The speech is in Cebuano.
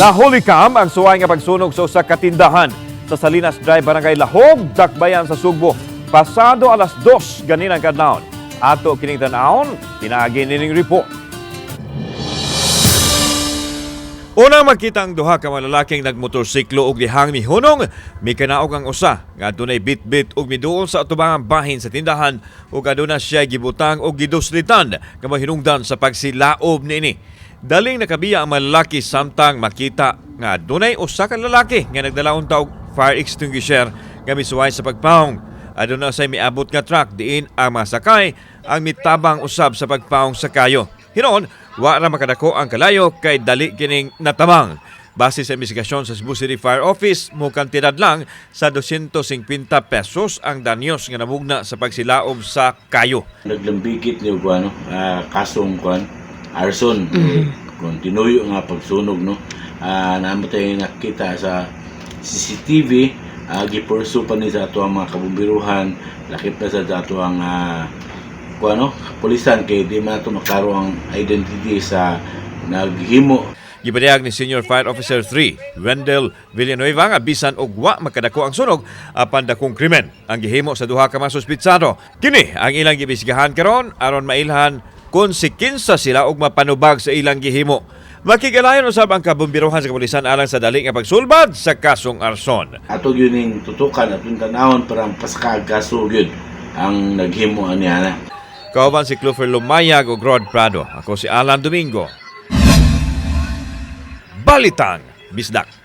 Nahuli kam ang suway nga pagsunog sa usa ka tindahan sa Salinas Drive, Barangay Lahog, Dakbayan sa Sugbo. Pasado alas 2 ganinang kadlawon. Ato kining tan-awon, pinaagi nining report. Unang makita ang duha ka mga lalaking nagmotorsiklo og dihang mihunong, mikanaog ang usa nga adunay bitbit og miduol sa atubangang bahin sa tindahan ug aduna siya gibutang og giduslitan nga mahinungdan sa pagsilaob niini. Daling nakabiya ang mga lalaki samtang makita nga adunay usa ka lalaki nga nagdala unta og fire extinguisher nga misuway sa pagpawong. Aduna say miabot nga truck diin ang mga sakay ang mitabang usab sa pagpawong sa kayo. Hinuon, wa ra makadako ang kalayo kay dali kining natabang. Base sa investigasyon sa Cebu City Fire Office, mukantidad lang sa 250 pesos ang danyos nga namugna sa pagsilaob sa kayo. Naglambigit ni og ano, kasong kuan arson, eh, kung tinuyo nga pagsunog, no. Naamo tayo nakita sa CCTV, gipursu pa ni sa ato ang mga kabumbiruhan, lakip na sa ato ang kuan, no, kapulisan kay di man ato maklaro ang identity sa naghimo. Gipadayag ni Senior Fire Officer 3, Wendell Villanueva, nga bisan og wa makadako ang sunog apan dakong krimen ang gihimo sa duha ka mga suspitsado. Kini ang ilang gibisgahan karon aron mailhan kung si kinsa sila og mapanubag sa ilang gihimo. Makigalayon usab ang kabumbiruhan sa kapulisan alang sa dali nga pagsulbad sa kasong arson. Ato gyud ning tutukan, atong tanawon para pasaka kaso gyud ang naghimo ani ana. Kauban si Clover Lumayag ug Rod Prado. Ako si Alan Domingo. Balitang Bisdak.